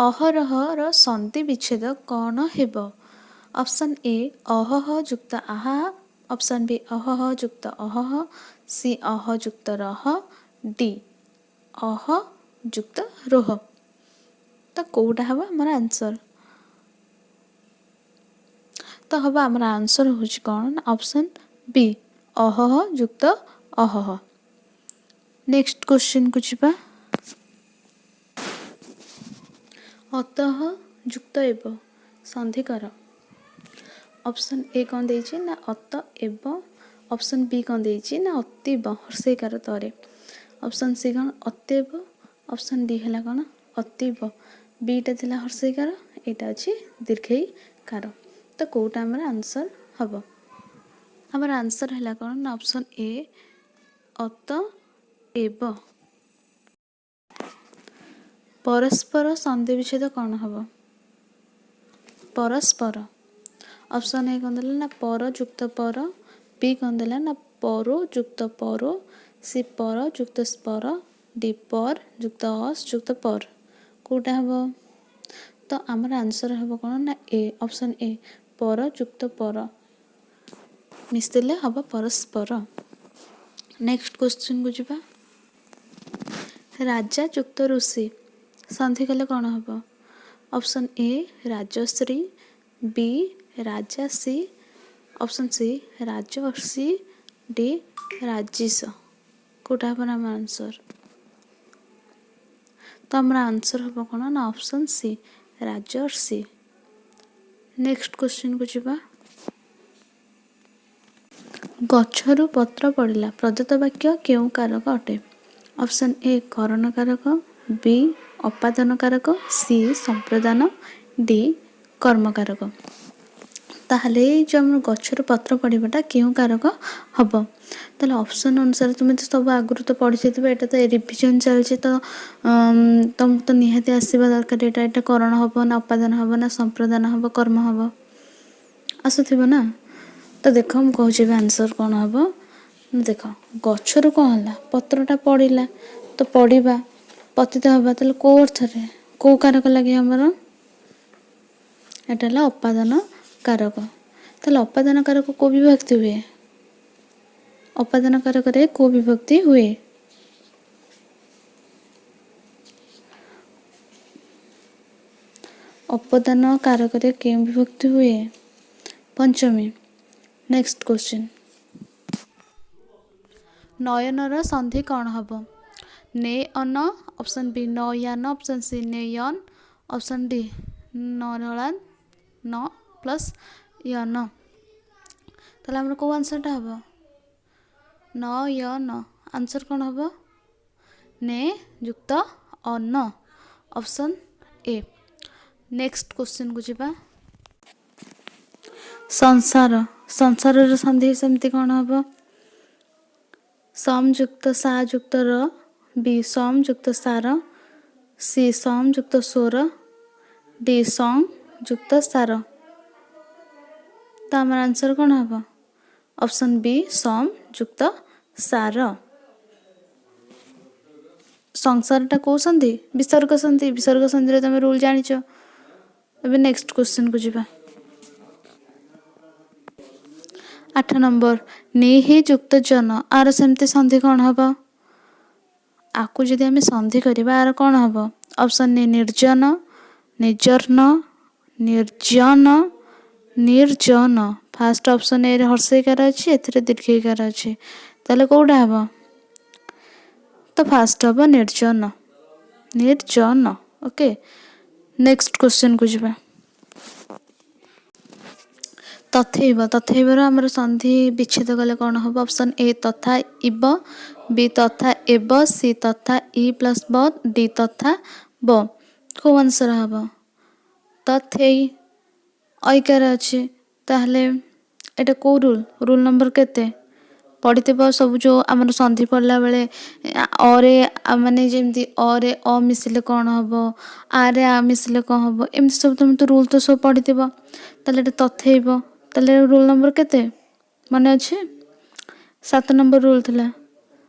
ଅହରହର ସନ୍ଧି ବିଚ୍ଛେଦ କ'ଣ ହେବ? ଅପସନ୍ ଏ ଅହହ ଯୁକ୍ତ ଆହା, ଅପସନ୍ ବି ଅହହ ଯୁକ୍ତ ଅହହ, ସି ଅହ ଯୁକ୍ତ ରହ, ଡି ଅହ ଯୁକ୍ତ ରୋହ। ତ କେଉଁଟା ହେବ ଆମର ଆନ୍ସର୍? ତ ହେବ ଆମର ଆନ୍ସର୍ ହେଉଛି କ'ଣ ନା ଅପସନ୍ ବି ଅହହ ଯୁକ୍ତ ଅହହ। ନେକ୍ସଟ କ୍ୱେଶ୍ଚିନ୍କୁ ଯିବା। ଅତଃ ଯୁକ୍ତ ଏବ ସନ୍ଧି କର। ଅପସନ୍ ଏ କ'ଣ ଦେଇଛି ନା ଅତ ଏବ, ଅପସନ୍ ବି କ'ଣ ଦେଇଛି ନା ଅତୀବ ହର୍ଷେଇକାର ତରେ, ଅପସନ୍ ସି କ'ଣ ଅତେବ, ଅପସନ୍ ଡି ହେଲା କ'ଣ ଅତୀବ। ବିଟା ଥିଲା ହର୍ଷେଇକାର, ଏଇଟା ଅଛି ଦୀର୍ଘେଇକାର। ତ କେଉଁଟା ଆମର ଆନ୍ସର୍ ହେବ? ଆମର ଆନ୍ସର୍ ହେଲା କ'ଣ ନା ଅପସନ୍ ଏ ଅତ ଏବ। ପରସ୍ପର ସନ୍ଧି ବିଚ୍ଛେଦ କ'ଣ ହେବ? ପରସ୍ପର। ଅପସନ୍ ଏ କ'ଣ ଦେଲା ନା ପର ଯୁକ୍ତ ପର, ବି କ'ଣ ଦେଲା ନା ପରୋ ଯୁକ୍ତ ପରୋ, ସି ପର ଯୁକ୍ତ ସ୍ପର, ଡି ପର୍ ଯୁକ୍ତ ଅସ୍ ଯୁକ୍ତ ପର୍। କେଉଁଟା ହେବ? ତ ଆମର ଆନ୍ସର୍ ହେବ କ'ଣ ନା ଏ, ଅପସନ୍ ଏ ପର ଯୁକ୍ତ ପର ମିଶିଲେ ହେବ ପରସ୍ପର। ନେକ୍ସଟ କ୍ୱେଶ୍ଚିନ୍କୁ ଯିବା। ରାଜା ଯୁକ୍ତ ଋଷି ସନ୍ଧି କଲେ କ'ଣ ହେବ? ଅପସନ୍ ଏ ରାଜଶ୍ରୀ, ବି ରାଜାସି, ଅପସନ୍ ସି ରାଜର୍ଷି, ଡି ରାଜିସ। କେଉଁଟା ହେବ ନା ଆମ ଆନ୍ସର୍? ତ ଆମର ଆନ୍ସର୍ ହେବ କ'ଣ ନା ଅପସନ୍ ସି ରାଜର୍ଷି। ନେକ୍ସଟ କ୍ୱେଶ୍ଚିନ୍କୁ ଯିବା। ଗଛରୁ ପତ୍ର ପଡ଼ିଲା ପ୍ରଦତ୍ତ ବାକ୍ୟ କେଉଁ କାରକ ଅଟେ? ଅପସନ୍ ଏ କରଣ କାରକ, ବି ଅପାଦାନ କାରକ, ସି ସମ୍ପ୍ରଦାନ, ଡି କର୍ମକାରକ। ତାହେଲେ ଏଇ ଯେଉଁ ଆମର ଗଛରୁ ପତ୍ର ପଡ଼ିବାଟା କେଉଁ କାରକ ହେବ? ତାହେଲେ ଅପସନ୍ ଅନୁସାରେ ତୁମେ ତ ସବୁ ଆଗରୁ ତ ପଢ଼ି ଯାଇଥିବ, ଏଇଟା ତ ରିଭିଜନ୍ ଚାଲିଛି, ତ ତୁମକୁ ତ ନିହାତି ଆସିବା ଦରକାର। ଏଇଟା କରଣ ହେବ ନା ଅପାଦାନ ହେବ ନା ସମ୍ପ୍ରଦାନ ହେବ କର୍ମ ହେବ, ଆସୁଥିବ ନା? ତ ଦେଖ ମୁଁ କହୁଛି ଏବେ ଆନ୍ସର୍ କ'ଣ ହେବ। ଦେଖ ଗଛରୁ କ'ଣ ହେଲା, ପତ୍ରଟା ପଡ଼ିଲା, ତ ପଡ଼ିବା ପତିତ ହେବା, ତାହେଲେ କେଉଁ ଅର୍ଥରେ କେଉଁ କାରକ ଲାଗେ ଆମର? ଏଇଟା ହେଲା ଅପାଦାନ କାରକ। ତାହେଲେ ଅପାଦାନ କାରକ କେଉଁ ବିଭକ୍ତି ହୁଏ? ଅପାଦାନ କାରକରେ କେଉଁ ବିଭକ୍ତି ହୁଏ? ଅପଦାନ କାରକରେ କେଉଁ ବିଭକ୍ତି ହୁଏ? ପଞ୍ଚମୀ। ନେକ୍ସଟ କ୍ୱେଶ୍ଚିନ୍, ନୟନର ସନ୍ଧି କ'ଣ ହେବ? ନେ ଅନ, ଅପସନ୍ ବି ନୟାନ, ଅପସନ୍ ସି ନେୟନ, ଅପସନ୍ ଡି ନରଳା ନ ପ୍ଲସ୍ ୟନ। ତାହେଲେ ଆମର କେଉଁ ଆନ୍ସର୍ଟା ହେବ? ନ ୟ ନ। ଆନ୍ସର୍ କ'ଣ ହେବ? ନେ ଯୁକ୍ତ ଅନ, ଅପସନ୍ ଏ। ନେକ୍ସଟ କ୍ୱେଶ୍ଚିନ୍କୁ ଯିବା। ସଂସାର, ସଂସାରର ସନ୍ଧି ସେମିତି କ'ଣ ହେବ? ସମ୍ ଯୁକ୍ତ ସା ଯୁକ୍ତ ର, ବି ସମ୍ ଯୁକ୍ତ ସାର, ସି ସମ୍ ଯୁକ୍ତ ସ୍ୱର, ଡି ସଂ ଯୁକ୍ତ ସାର। ତ ଆମର ଆନ୍ସର୍ କ'ଣ ହେବ? ଅପସନ୍ ବି ସମ୍ ଯୁକ୍ତ ସାର। ସଂସାରଟା କେଉଁ ସନ୍ଧି? ବିସର୍ଗ ସନ୍ଧି। ବିସର୍ଗ ସନ୍ଧିରେ ତମେ ରୁଲ୍ ଜାଣିଛ। ଏବେ ନେକ୍ସଟ କ୍ୱେଶ୍ଚିନ୍କୁ ଯିବା। 8 ନମ୍ବର, ନିହି ଯୁକ୍ତ ଜନ, ଆର ସେମିତି ସନ୍ଧି କ'ଣ ହେବ? ଆକୁ ଯଦି ଆମେ ସନ୍ଧି କରିବା ଆର କ'ଣ ହେବ? ଅପସନ୍ ଏ ନିର୍ଜନ, ନିଜର୍ନ, ନିର୍ଜନ, ନିର୍ଜନ। ଫାଷ୍ଟ ଅପସନ୍ ଏରେ ହର୍ଷେଇକାର ଅଛି, ଏଥିରେ ଦୀର୍ଘଇକାର ଅଛି, ତାହେଲେ କେଉଁଟା ହେବ? ତ ଫାଷ୍ଟ ହେବ ନିର୍ଜନ, ନିର୍ଜନ। ଓକେ, ନେକ୍ସଟ କ୍ୱେଶ୍ଚିନ୍କୁ ଯିବା। ତଥୈବ, ତଥୈବର ଆମର ସନ୍ଧି ବିଚ୍ଛେଦ କଲେ କ'ଣ ହେବ? ଅପସନ୍ ଏ ତଥା ଇବ, ବି ତଥା ଏବ, ସି ତଥା ଇ ପ୍ଲସ୍ ବ, ଡି ତଥା ବ। କେଉଁ ଆନ୍ସର୍ ହେବ? ତଥେଇ ଐକାର ଅଛି, ତାହେଲେ ଏଇଟା କେଉଁ ରୁଲ୍? ରୁଲ୍ ନମ୍ବର କେତେ ପଢ଼ିଥିବ ସବୁ? ଯେଉଁ ଆମର ସନ୍ଧି ପଢ଼ିଲା ବେଳେ ଅରେ ମାନେ ଯେମିତି ଅରେ ଅ ମିଶିଲେ କ'ଣ ହେବ, ଆରେ ଆ ମିଶିଲେ କ'ଣ ହେବ, ଏମିତି ସବୁ ତୁମେ ତ ରୁଲ୍ ତ ସବୁ ପଢ଼ିଥିବ। ତାହେଲେ ଏଇଟା ତଥୈବ, ତାହେଲେ ରୁଲ୍ ନମ୍ବର କେତେ ମନେ ଅଛି? 7 ନମ୍ବର ରୁଲ୍ ଥିଲା।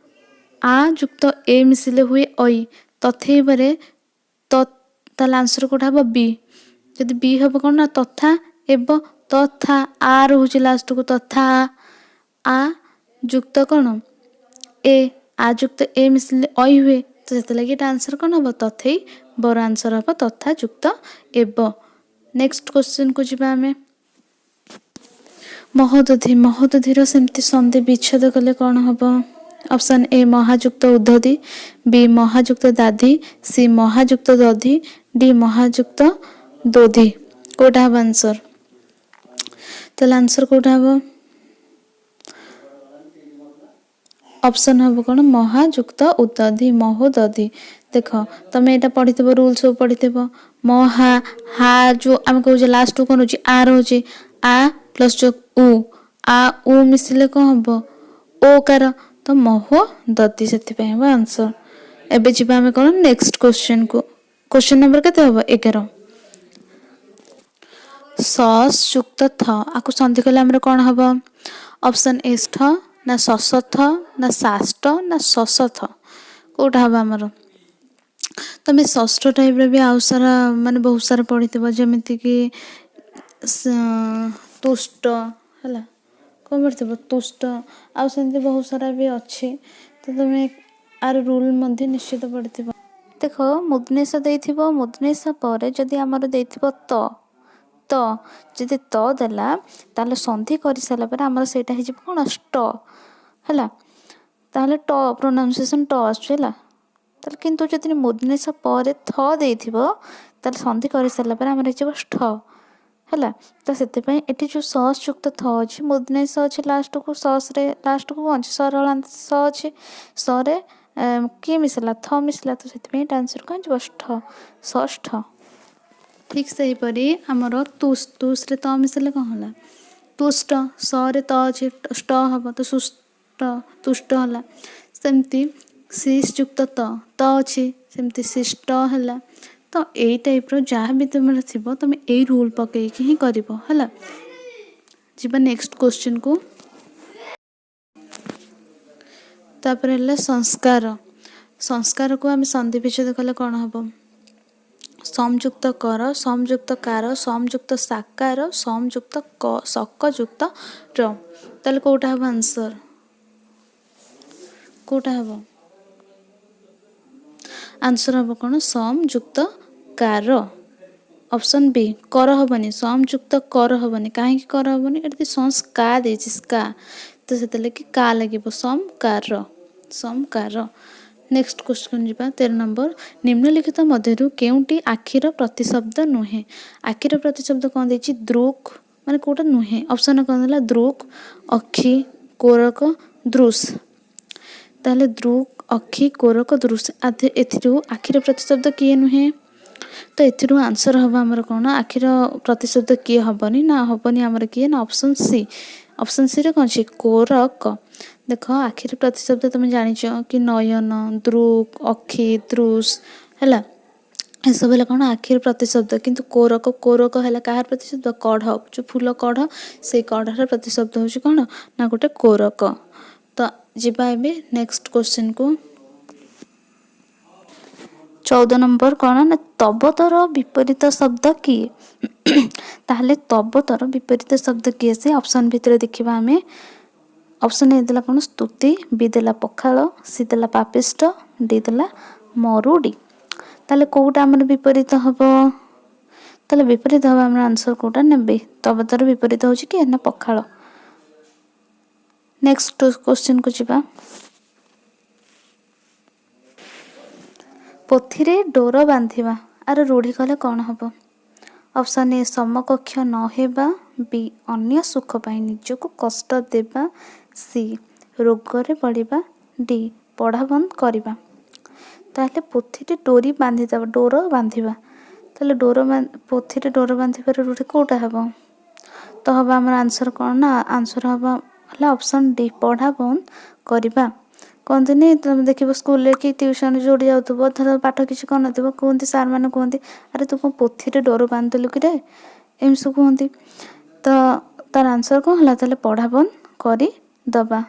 ଆ ଯୁକ୍ତ ଏ ମିଶିଲେ ହୁଏ ଐ। ତଥୈବରେ ତାହେଲେ ଆନ୍ସର୍ କେଉଁଟା ହେବ? ବି। ଯଦି ବି ହେବ କ'ଣ ନା ତଥା ଏବ, ତଥା ଆ ରହୁଛି ଲାଷ୍ଟକୁ, ତଥା ଆ ଯୁକ୍ତ କ'ଣ ଏ, ଆ ଯୁକ୍ତ ଏ ମିଶିଲେ ଐ ହୁଏ। ତ ସେଥିଲାଗି ଏଇଟା ଆନ୍ସର୍ କ'ଣ ହେବ? ତଥେଇ ବର ଆନ୍ସର୍ ହେବ ତଥା ଯୁକ୍ତ ଏବ। ନେକ୍ସଟ କ୍ୱେଶ୍ଚନକୁ ଯିବା ଆମେ। ମହୋଦଧି, ମହୋଦଧିର ସେମିତି ସନ୍ଧି ବିଚ୍ଛେଦ କଲେ କ'ଣ ହେବ? ଅପସନ୍ ଏ ମହାଯୁକ୍ତ ଉଦ୍ଧତି, ବି ମହାଯୁକ୍ତ ଦାଧି, ସି ମହାଯୁକ୍ତ ଦଧି, ଡି ମହାଯୁକ୍ତ ଦୋଧି। କେଉଁଟା ହେବ ଆନ୍ସର୍? ତାହେଲେ ଆନ୍ସର୍ କେଉଁଟା ହେବ? ଅପସନ୍ ହେବ କ'ଣ? ମହାଯୁକ୍ତ ଉଦଧି, ମହୋଦଧି। ଦେଖ, ତମେ ଏଇଟା ପଢ଼ିଥିବ, ରୁଲ୍ ସବୁ ପଢ଼ିଥିବ। ମହା, ହା ଯେଉଁ ଆମେ କହୁଛେ ଲାଷ୍ଟକୁ କ'ଣ ରହୁଛି? ଆ ରହୁଛି। ଆ ପ୍ଲସ୍ ଯେଉଁ ଉ, ଆ ଉ ମିଶିଲେ କ'ଣ ହେବ? ଓ କାର। ତ ମହୋଦଧି ସେଥିପାଇଁ ହେବ ଆନ୍ସର୍। ଏବେ ଯିବା ଆମେ କ'ଣ ନେକ୍ସଟ କ୍ୱେଶ୍ଚନକୁ। କ୍ୱେଶ୍ଚନ ନମ୍ବର କେତେ ହେବ? 11। ସସ୍ ଯୁକ୍ତ ଥ, ଆକୁ ସନ୍ଧି କଲେ ଆମର କ'ଣ ହେବ? ଅପସନ୍ ଏ ଷ୍ଠ ନା ସସଥ ନା ସାଷ୍ଟ ନା ସସଥ। କେଉଁଟା ହେବ ଆମର? ତମେ ଷଷ୍ଠ ଟାଇପ୍ର ବି ଆଉ ସାରା ମାନେ ବହୁତ ସାରା ପଢ଼ିଥିବ, ଯେମିତିକି ତୁଷ୍ଟ ହେଲା। କ'ଣ ପଢ଼ିଥିବ? ତୁଷ୍ଟ। ଆଉ ସେମିତି ବହୁତ ସାରା ବି ଅଛି। ତ ତମେ ଆର ରୁଲ୍ ମଧ୍ୟ ନିଶ୍ଚିତ ପଢ଼ିଥିବ। ଦେଖ, ମୁଦନେଶ ଦେଇଥିବ, ମୁଦନେଶ ପରେ ଯଦି ଆମର ଦେଇଥିବ ତ, ତ ଯଦି ତ ଦେଲା, ତାହେଲେ ସନ୍ଧି କରିସାରିଲା ପରେ ଆମର ସେଇଟା ହେଇଯିବ କ'ଣ? ଷ୍ଟ ହେଲା। ତାହେଲେ ଟ ପ୍ରୋନାଉନ୍ସିଏସନ୍ ଟ ଆସୁଛି ହେଲା। ତାହେଲେ କିନ୍ତୁ ଯଦି ମୁଦନେଶ ପରେ ଥ ଦେଇଥିବ, ତାହେଲେ ସନ୍ଧି କରିସାରିଲା ପରେ ଆମର ହେଇଯିବ ଷ୍ଠ ହେଲା। ତ ସେଥିପାଇଁ ଏଠି ଯେଉଁ ସସ୍ ଯୁକ୍ତ ଥ ଅଛି, ମୁଦନେଶ ଅଛି ଲାଷ୍ଟକୁ, ସସ୍ରେ ଲାଷ୍ଟକୁ କ'ଣ ଅଛି? ସରଳାନ୍ତ ସ ଅଛି। ସରେ କିଏ ମିଶିଲା? ଥ ମିଶିଲା। ତ ସେଥିପାଇଁ ଏଇଟା ଆନ୍ସର୍ କ'ଣ ହେଇଯିବ? ଷ୍ଠ, ଷଷ୍ଠ। ଠିକ୍ ସେହିପରି ଆମର ତୁସ୍, ତୁସ୍ରେ ତ ମିଶିଲେ କ'ଣ ହେଲା? ତୁଷ୍ଟ। ସରେ ତ ଅଛି, ଷ୍ଟ ହେବ, ତ ସୁଷ୍ଟ, ତୁଷ୍ଟ ହେଲା। ସେମିତି ଶିସ୍ ଯୁକ୍ତ ତ, ତ ଅଛି, ସେମିତି ଶିଷ୍ଟ ହେଲା। ତ ଏଇ ଟାଇପ୍ର ଯାହା ବି ତୁମର ଥିବ, ତୁମେ ଏଇ ରୁଲ୍ ପକେଇକି ହିଁ କରିବ ହେଲା। ଯିବା ନେକ୍ସଟ କ୍ୱେଶ୍ଚନକୁ। ତାପରେ ହେଲା ସଂସ୍କାର। ସଂସ୍କାରକୁ ଆମେ ସନ୍ଧି ବିଚ୍ଛେଦ କଲେ କ'ଣ ହେବ? ସଂଯୁକ୍ତ କର, ସଂଯୁକ୍ତ କାର, ସଂଯୁକ୍ତ ସାକାର, ସଂଯୁକ୍ତ କ, ସକଯୁକ୍ତ ର। ତାହେଲେ କେଉଁଟା ହେବ ଆନ୍ସର୍? କେଉଁଟା ହେବ ଆନ୍ସର୍? ହେବ କ'ଣ? ସଂଯୁକ୍ତ କାର, ଅପସନ୍ ବି। କର ହେବନି, ସଂଯୁକ୍ତ କର ହେବନି। କାହିଁକି କର ହେବନି? ଏଠି ସଂସ୍କା ଦେଇଛି, ସ୍କା, ତ ସେଥିଲାଗି କା ଲାଗିବ, ସମ୍ କାର, ସମ୍ କାର। ନେକ୍ସଟ କ୍ୱେଶ୍ଚନ୍ ଯିବା, 13 ନମ୍ବର। ନିମ୍ନଲିଖିତ ମଧ୍ୟରୁ କେଉଁଟି ଆଖିର ପ୍ରତିଶବ୍ଦ ନୁହେଁ? ଆଖିର ପ୍ରତିଶବ୍ଦ କ'ଣ ଦେଇଛି? ଦୃକ୍, ମାନେ କେଉଁଟା ନୁହେଁ? ଅପସନ୍ କ'ଣ ଦେଲା? ଦୃକ୍, ଅକ୍ଷି, କୋରକ, ଦୃଶ୍। ତାହେଲେ ଦୃକ୍, ଅକ୍ଷି, କୋରକ, ଦୃଶ୍, ଏଥିରୁ ଆଖିର ପ୍ରତିଶବ୍ଦ କିଏ ନୁହେଁ? ତ ଏଥିରୁ ଆନ୍ସର୍ ହେବ ଆମର କ'ଣ? ଆଖିର ପ୍ରତିଶବ୍ଦ କିଏ ହେବନି ନା ହେବନି ଆମର କିଏ ନା ଅପସନ୍ ସି। ଅପସନ୍ ସିରେ କ'ଣ ଅଛି? କୋରକ। ଦେଖ, ଆଖିର ପ୍ରତିଶବ୍ଦ ତୁମେ ଜାଣିଛ କି ନୟନ, ଦୃକ୍, ଅକ୍ଷି, ଦୃଶ୍ ହେଲା। ଏସବୁ ହେଲା କ'ଣ? ଆଖିର ପ୍ରତିଶବ୍ଦ। କିନ୍ତୁ କୋରକ, କୋରକ ହେଲା କାହାର ପ୍ରତିଶବ୍ଦ? କଢ଼, ଯେଉଁ ଫୁଲ କଢ଼, ସେଇ କଢ଼ର ପ୍ରତିଶବ୍ଦ ହେଉଛି କ'ଣ ନା ଗୋଟେ କୋରକ। ତ ଯିବା ଏବେ ନେକ୍ସଟ କ୍ୱେଶ୍ଚନକୁ। 14 ନମ୍ବର କ'ଣ ନା ତବତର ବିପରୀତ ଶବ୍ଦ କିଏ? ତାହେଲେ ତବତର ବିପରୀତ ଶବ୍ଦ କିଏ, ସେ ଅପସନ୍ ଭିତରେ ଦେଖିବା ଆମେ। ଅପସନ୍ ଏ ଦେଲା କ'ଣ ସ୍ତୁତି, ବି ଦେଲା ପଖାଳ, ସି ଦେଲା ପାପିଷ୍ଟ, ଡି ଦେଲା ମରୁଡ଼ି। ତାହେଲେ କେଉଁଟା ଆମର ବିପରୀତ ହେବ? ତାହେଲେ ବିପରୀତ ହେବ ଆମର ଆନ୍ସର୍ କେଉଁଟା ନେବେ? ତବତର ବିପରୀତ ହେଉଛି କିଏ ନା ପଖାଳ। ନେକ୍ସଟ କ୍ୱେଶ୍ଚନକୁ ଯିବା। ପୋଥିରେ ଡୋର ବାନ୍ଧିବା ଆର ରୂଢ଼ି କଲେ କ'ଣ ହେବ? ଅପସନ୍ ଏ ସମକକ୍ଷ ନ ହେବା, ବି ଅନ୍ୟ ସୁଖ ପାଇଁ ନିଜକୁ କଷ୍ଟ ଦେବା, ସି ରୋଗରେ ପଡ଼ିବା, ଡି ପଢ଼ା ବନ୍ଦ କରିବା। ତାହେଲେ ପୋଥିରେ ଡୋରି ବାନ୍ଧିଦେବା, ଡୋର ବାନ୍ଧିବା, ତାହେଲେ ଡୋର, ପୋଥିରେ ଡୋର ବାନ୍ଧିବାର ରୂଢ଼ି କେଉଁଟା ହେବ? ତ ହେବ ଆମର ଆନ୍ସର୍ କ'ଣ ନା ଆନ୍ସର୍ ହେବ ହେଲା ଅପସନ୍ ଡି, ପଢ଼ା ବନ୍ଦ କରିବା। କୁହନ୍ତିନି, ତୁମେ ଦେଖିବ ସ୍କୁଲରେ କି ଟ୍ୟୁସନ୍ ଯେଉଁଠି ଯାଉଥିବ, ଧର ପାଠ କିଛି କରିନଥିବ, କୁହନ୍ତି, ସାର୍ମାନେ କୁହନ୍ତି, ଆରେ ତୁ କ'ଣ ପୋଥିରେ ଡୋର ବାନ୍ଧିଦେଲୁ କିରେ? ଏମିତି ସବୁ କୁହନ୍ତି। ତ ତାର ଆନ୍ସର୍ କ'ଣ ହେଲା? ତାହେଲେ ପଢ଼ା ବନ୍ଦ କରିଦେବା।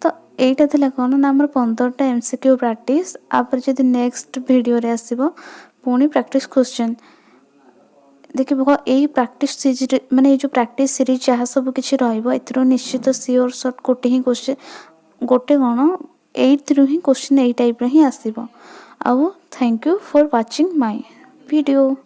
ତ ଏଇଟା ଥିଲା କ'ଣ ନା ଆମର 15ଟା ଏମ୍ ସି କ୍ୟୁ ପ୍ରାକ୍ଟିସ୍। ତାପରେ ଯଦି ନେକ୍ସଟ ଭିଡ଼ିଓରେ ଆସିବ ପୁଣି ପ୍ରାକ୍ଟିସ୍ କ୍ୱେଶ୍ଚନ୍ ଦେଖିବ। ଏଇ ପ୍ରାକ୍ଟିସ୍ ସିରିଜ୍, ମାନେ ଏଇ ଯେଉଁ ପ୍ରାକ୍ଟିସ୍ ସିରିଜ୍ ଯାହା ସବୁ କିଛି ରହିବ, ଏଥିରୁ ନିଶ୍ଚିତ ସିଓର ସର୍ଟ ଗୋଟେ ହିଁ କ୍ୱେଶ୍ଚନ୍, ଗୋଟେ କ'ଣ, ଏଇଥିରୁ ହିଁ କ୍ୱେଶ୍ଚନ୍ ଏଇ ଟାଇପ୍ର ହିଁ ଆସିବ। ଆଉ thank you for watching my video.